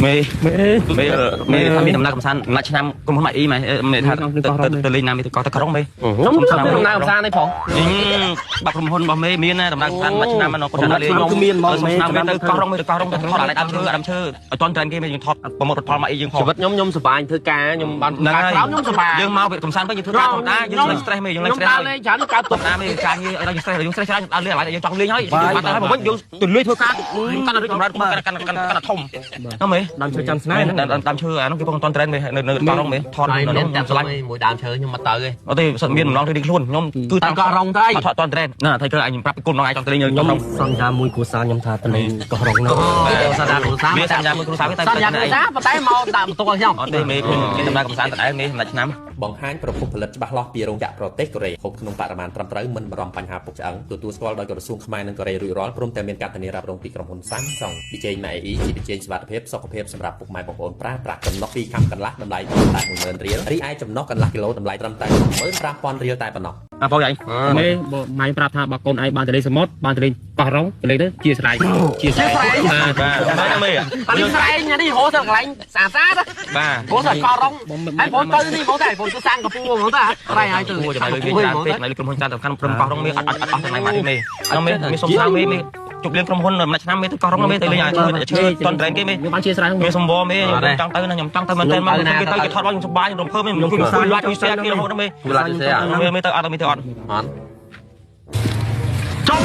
មេ មេ មេមេថាមានដំណើរកំសាន្តមួយឆ្នាំក្រុមហ៊ុនម៉ាក់អ៊ីមេថាទៅលេងណាមេទៅកោះទៅក្រុងមេ ខ្ញុំដំណើរកំសាន្តនេះផង បាក់ក្រុមហ៊ុនរបស់មេមានណាដំណើរកំសាន្តមួយឆ្នាំមកគាត់លេង គឺមានហ្មងមេ ឆ្នាំមេទៅកោះរងមេទៅកោះរងទៅថតអាដើមឈើអាដើមឈើឲ្យតន់ត្រែនគេមេយើងថតប្រមូលផលម៉ាក់អ៊ីយើងផង ជីវិតខ្ញុំខ្ញុំសប្បាយធ្វើការខ្ញុំបានធ្វើការក្រោមខ្ញុំសប្បាយ យើងមកវាកំសាន្តវិញយើងធ្វើការធម្មតាយើងឡើង stress មេយើងឡើង ខ្ញុំ stress ដើរលេងច្រើនកើតទុក ធម្មតាមេការងារឲ្យយើង stress យើង stress ច្រើនដើរលេងឥឡូវយើងចង់លេងហើយយើងបានទៅហើយមកវិញយើងទៅលេងធ្វើការកាន់តែរីកចម្រើនកាន់កាន់កាន់កាន់ធំហ្នឹងមេ ដើមឈើចាំស្នេហ៍ ដើមឈើអានោះគេពងតន់ត្រែនមេនៅនៅកោះរងមេថត ហើយ នៅ មានតែ នោះខ្ញុំស្រឡាញ់ មួយដើមឈើខ្ញុំមកទៅឯង អត់ទេសិនមានម្ដងទៅនេះខ្លួនខ្ញុំគឺ តែកោះរងទៅអី ថតតន់ត្រែនណាថៃគឺអញប្រាប់ពីគុណម្ដងឯងចង់ទៅលេង ខ្ញុំ កោះរង សន្យាមួយគ្រួសារខ្ញុំថាទៅលេងកោះរងនោះ សន្យាគ្រួសារ មានសន្យាមួយគ្រួសារតែ សន្យាគ្រួសារប៉ុន្តែមកដាក់បន្ទុកឲ្យខ្ញុំ អត់ទេមេខ្ញុំមានដំណើរកំសាន្តដដែលមេសម្រាប់ឆ្នាំ បង្ហាញប្រភពផលិតច្បាស់លាស់ពីរោងចក្រប្រទេសកូរ៉េហូបក្នុងបរិមាណត្រឹមត្រូវមិនបារម្ភបញ្ហាពុកឆ្អឹងទទួលស្គាល់ដោយក្រសួងខ្មែរនិងកូរ៉េរួចរាល់ព្រមទាំងមានការធានារ៉ាប់រងពីក្រុមហ៊ុន Samsung ប៊ីចេងម៉ាអ៊ីជាប៊ីចេងសុវត្ថិភាពសុខភាពសម្រាប់ពុកម៉ែបងប្អូនប្រើប្រាស់ចំណុះ2ខាំកន្លះតម្លៃត្រឹមតែ10000រៀលរីឯចំណុះកន្លះគីឡូតម្លៃត្រឹមតែ15000រៀលតែប៉ុណ្ណោះ អាបងឯង មេបើម៉ែប្រាប់ថាបើកូនឯងបានទៅលេងសមុទ្របានទៅលេងកោះរងទៅលេងទៅជាស្រ័យជាស្រ័យបាទ បាទបាទមេ អានេះស្រែងអានេះរហូតដល់កន្លែងស្អាតស្អាត បាទ រហូតដល់កោះរងហើយបងទៅនេះបងតែបងទៅសាំងកពូហ្មងតាស្រែងហើយទៅ គួរចំណាយលុយវាច្រើនពេកចំណាយលុយក្រុមហ៊ុនច្រើនសំខាន់ព្រមកោះរងមេអត់អត់អត់ចំណាយម៉ាក់មេនោះមេមេសុំស្នាមេមេជប់លៀងក្រុមហ៊ុនម្នាក់ឆ្នាំមេទៅកោះរងមេទៅលេងឲ្យឈើឈើតន់ត្រែនគេមេ ខ្ញុំបានជាស្រ័យ មេសុំវមេខ្ញុំចង់ទៅណាខ្ញុំចង់ទៅមែនតើមកគេទៅគេថតមកខ្ញុំសប្បាយខ្ញុំរំភើបមេខ្ញុំជួយឡាត់ជួយ share គេរហូតមេ យល់ទេ មេមេទៅអត់មេទៅអត់ អត់ចុំ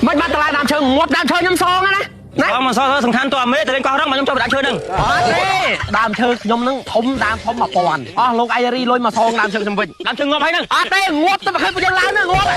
មិនបានតម្លៃដើមឈើងាប់ដើមឈើខ្ញុំសងណាណា អត់មកសោះសំខាន់តើមេទៅលេងកោះរងមកខ្ញុំចូលទៅដាក់ឈើហ្នឹង អត់ទេដើមឈើខ្ញុំនឹងធំដើមធំ1000អស់លោកអៃរីលុយមកសងដើមឈើខ្ញុំវិញ ដើមឈើងាប់ហើយហ្នឹង អត់ទេងាប់ទៅមកឃើញពួកយើងឡើងហ្នឹងងាប់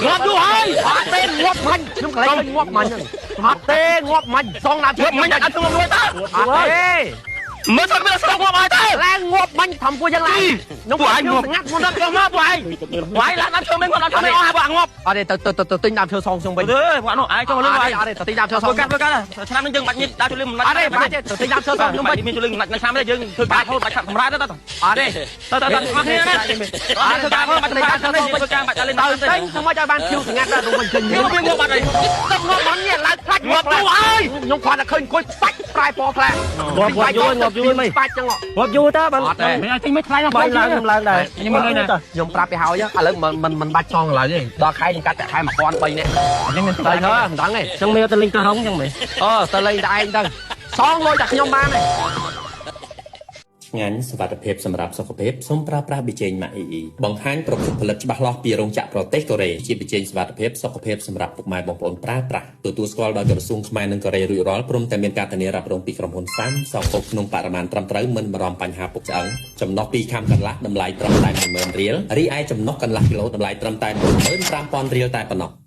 ងាប់យូរហើយអត់ទេងាប់មិញខ្ញុំកន្លែងឃើញងាប់មិញហ្នឹងអត់ទេងាប់មិញសងដើមឈើ ងាប់មិញដាក់ឈើងាប់លួយតើ អត់ទេ មើលស្រុកវាស្រុកងាប់ហើយតើ ឡើងងាប់មិញធ្វើពួកយើងឡើងខ្ញុំ ពួកឯងងាប់ ស្ងាត់មុនដល់ ចុះមកពួកឯងពួកឯងឡើងដើមឈើមិនគាត់ដើមឈើមិនអស់ហើយពួកឯងងាប់ អត់ទេទៅទៅទៅទិញដើមឈើសងខ្ញុំវិញ ទេពួកនោះឯងចុះលឿនពួកឯង អត់ទេទៅទិញដើមឈើសង ធ្វើកាត់ធ្វើកាត់ឆ្នាំនេះយើងបាច់ញិតដើរជួយលឿនមិន អត់ទេបាច់ទេទៅទិញដើមឈើសងខ្ញុំវិញ មានជួយលឿនមិនឆ្នាំនេះយើងធ្វើការហូតបាច់ខាត់សម្រាប់ទៅទៅ អត់ទេ ទៅទៅអស់គ្នាណាអត់ធ្វើការហូតបាច់ធ្វើការធ្វើការបាច់លេង ទៅ ទៅ ទិញធ្វើម៉េចឲ្យបានខៀវស្ងាត់ដល់វិញចេញ វាងាប់បាត់ហើយ ទឹកងាប់មិញឡើងផ្លាច់ ងាប់ទូហើយ ខ្ញុំគ្រាន់តែឃើញអង្គុយបាច់ប្រែពណ៌ខ្លះ ងាប់ងាប់យូរងាប់យូរមេ បាច់ចឹង ងាប់យូរតើបាន អត់ទេ មេឲ្យទិញមិនថ្លៃមក បាយឡើងខ្ញុំឡើងដែរ ខ្ញុំមិនលុយណា ខ្ញុំប្រាប់ពីហើយឥឡូវមិនមិនបាច់ចងឥឡូវទេដល់ខែខ្ញុំកាត់តែខែ1003នាក់ ខ្ញុំមាន ទៅទៅមិនដឹងទេ ចឹងមេទៅលេងកោះរងចឹងមេ អឺទៅលេងតែឯងទៅសងលុយតែខ្ញុំបានទេ ឆ្ងាញ់សុវត្ថិភាពសម្រាប់សុខភាពសូមប្រើប្រាស់ប៊ីចេងម៉ាក់អ៊ីអ៊ីបង្ហាញប្រភពផលិតច្បាស់លាស់ពីរោងចក្រប្រទេសកូរ៉េជាប៊ីចេងសុវត្ថិភាពសុខភាពសម្រាប់ពុកម៉ែបងប្អូនប្រើប្រាស់ទទួលស្គាល់ដោយក្រសួងខ្មែរនិងកូរ៉េរួចរាល់ព្រមទាំងមានការធានារ៉ាប់រងពីក្រុមហ៊ុន Samsung ហូបក្នុងបរិមាណត្រឹមត្រូវមិនបារម្ភបញ្ហាពុកឆ្អឹងចំណុះ2ខាំកន្លះតម្លៃត្រឹមតែ10000រៀលរីឯចំណុះកន្លះគីឡូតម្លៃត្រឹមតែ15000រៀលតែប៉ុណ្ណោះ។